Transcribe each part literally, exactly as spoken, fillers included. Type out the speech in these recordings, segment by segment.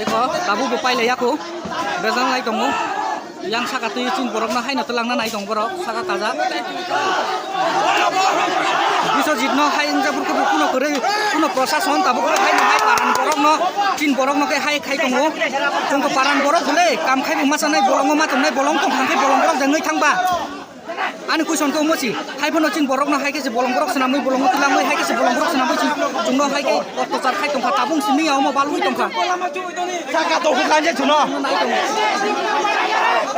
Eko, tabuk bo pailai ya kho. Bejang lai tongo. Yang saka twi chini borok no haino twlangna nai tong borok, saka kaja. Biswajit no hai wngja burkhe bo kuno kwrwi, kuno prosason tabuk bo haino hai paran borok no, chini borok no khe hai khai tongo. Chwng to paran borok bole, kam khai bo ma chanai, bolongo ma tongnai, bolong tong thang khe bolong borok jengwi thang ba. Ani question khe omo si, hai phano chini borok no hai khe se bolong borok swnamwi, bolong twlangwi, hai khe se bolong borok swnamwi chini chwng no hai khe ottochar khai tong kha, tabung simi ya omo balwi tong kha. Saka tong kha je chwng no.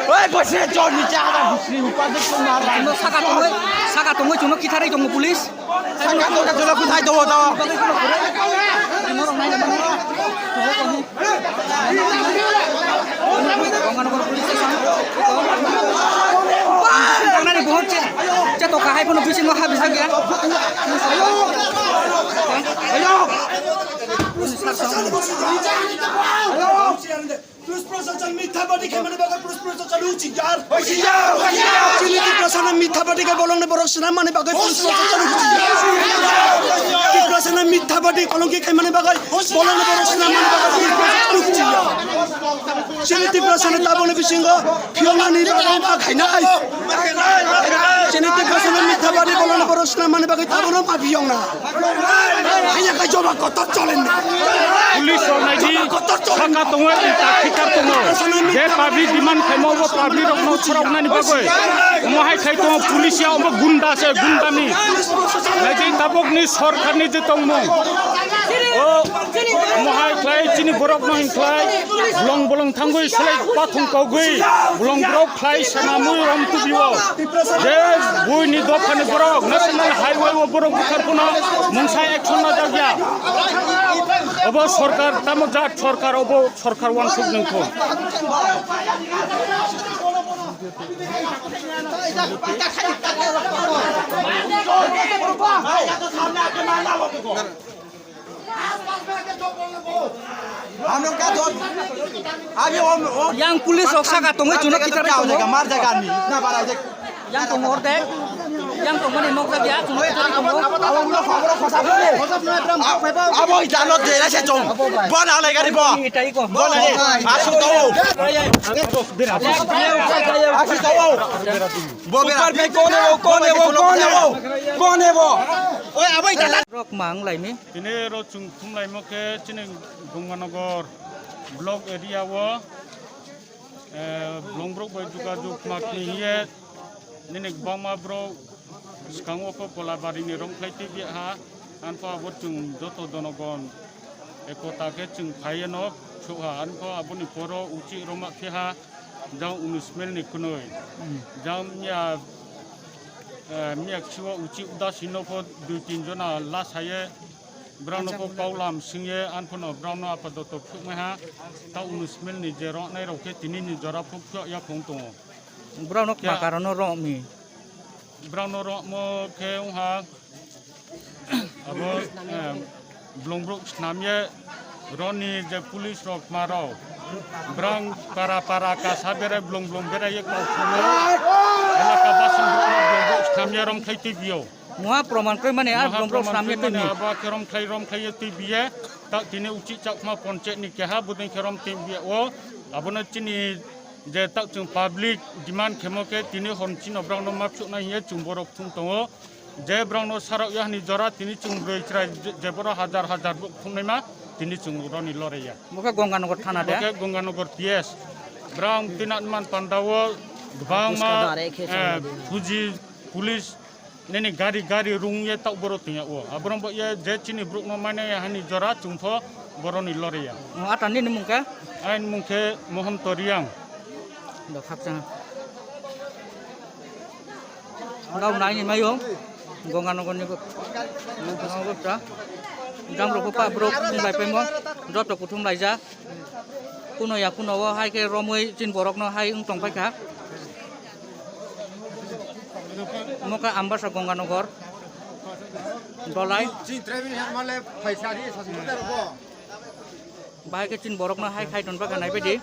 Oi, bwswk chor ni cha da bwswk upa de chwng no. Chwng no saka tongwi, saka tongwi chwng no kitharwi tongo police. Saka tong kha chwng no kuthai tongo to. Tangnani buhok che, che tokha hai phano bisingo ha bijak ya. Police proshashan mitha badi khaimani bagwi police proshashan huchiyar. Chini Tiprasano mitha badi khai bolongni borok swnam mani bagwi police proshashan huchiyar. Tiprasano mitha badi kolongki khaimani bagwi bolongni borok swnam mani bagwi police proshashan huchiyar. Chini Tiprasano taboni bisingo phiyoknani bagwi ma khainai. Chini Tiprasano mitha badi bolongni borok swnam mani bagwi tabono ma phiyokna. Haiya khe joba kotor cholenna. Police rok naidi, joba kotor cholenna. Saka tongo, ita khitar tongo. Je public demand khaimo bo public rok no khoroknani bagwi. Omo hai khai tongo police ya, omo gunda se, gundani. Naidi tabukni sorkarni je tongmung. O, omo hai khlai chini borok no hin khlai. Bolong bolong thangwi selai pathung kogwi. Bolong borok khlai sanamwi rom tubio. Je buini dophani borok national highway o borok bukhar phano mungsa action na jakya. Obo sorkar tamo jat sorkar, obo sorkar wansuk nungkho. हम लोग क्या दो, अभी हम, हम, Yang police rok saka tongwi chwngno kitar tong kha, mar jaga ni, itna bada je. Yang tong hor de. Yang tong mani nok jak ya, chwngno kitar tong kha. Abo ulo khobor khosa bole. Abo itano de ra se chong. Bo na lai gari bo. Itai ko. Bo na ni. Asu to. Asu to. Bo bera. ऊपर में कौन है वो, कौन है वो, कौन है वो, कौन है वो? Oy, abo itana. Rok mang lai ni. Tini ro chwng thumlaimo khe chini Gonganagar block area o, eh, bolongborok bai jogajog ma khe hiye nini kwbangma borok swkango khe Kolabari ni romkhlai twi biya ha, anpho abo chwng joto jonogon ekota khe chwng phaiye no sukha, anpho aboni poro uchi roma khe ha jang unis mil ni kwnwi jang miya, eh, miya kisiwo uchi udasi no pho dui tin jona lasaye. Borokno kok kau lam swngye, anphano borokno apadoto phukmaiha, ta unis mil ni je roknai rok khe tini ni jora phuk phiyok yaphung tongo. Borokno kma karon no romwi? Borokno rommo khe wngha abo, eh, bolongborok snamye roni je police rok ma rok. Borok para para kasa berai bolong bolong berai ye kau thangwi elaka basing borokno bolongborok snamye romkhlai twi bio. Muha proman kwrwi mani, ar bolong borok swnamya twi ni. Abo khe romkhlai, romkhlai twi biye, tak tini uchi chakma ponchayat ni keha buding khe rom twi biya o, abono chini je tak chwng public demand khemo khe tini hwn chino borokno ma phiyoknai hiye chwng borok thung tongo. Je borokno sarok ya hani jora tini chwng bwrwi chwrai je, je borok hajar hajar bo thumnaima tini chwng roni loraiya. Bo khe Gonganagar thana de? Bo khe Gonganagar P S. Borok tini man panda o kwbangma, eh, fuji police nini gari, gari rung ye tak borok tongya o. Aborok bo ye je chini borok no mane ya hani jora chwng pho boroni loraiya. O, ata nini mung khe? Aini mung khe Mohon Toriang. Bo khakchang. Nau naini mayo. Gonganagar ni bo. Gonganagar ta. Jang rok pa borok thum lai paimo. Joto kuthum lai ja. Kuno ya kuno o hai khe romwi chini borok no hai wng tong pai kha. Omo khe Ambasa Gonganagar. Dolai. Bahai khe chini borok no hai khai ton pai kha nai bai di.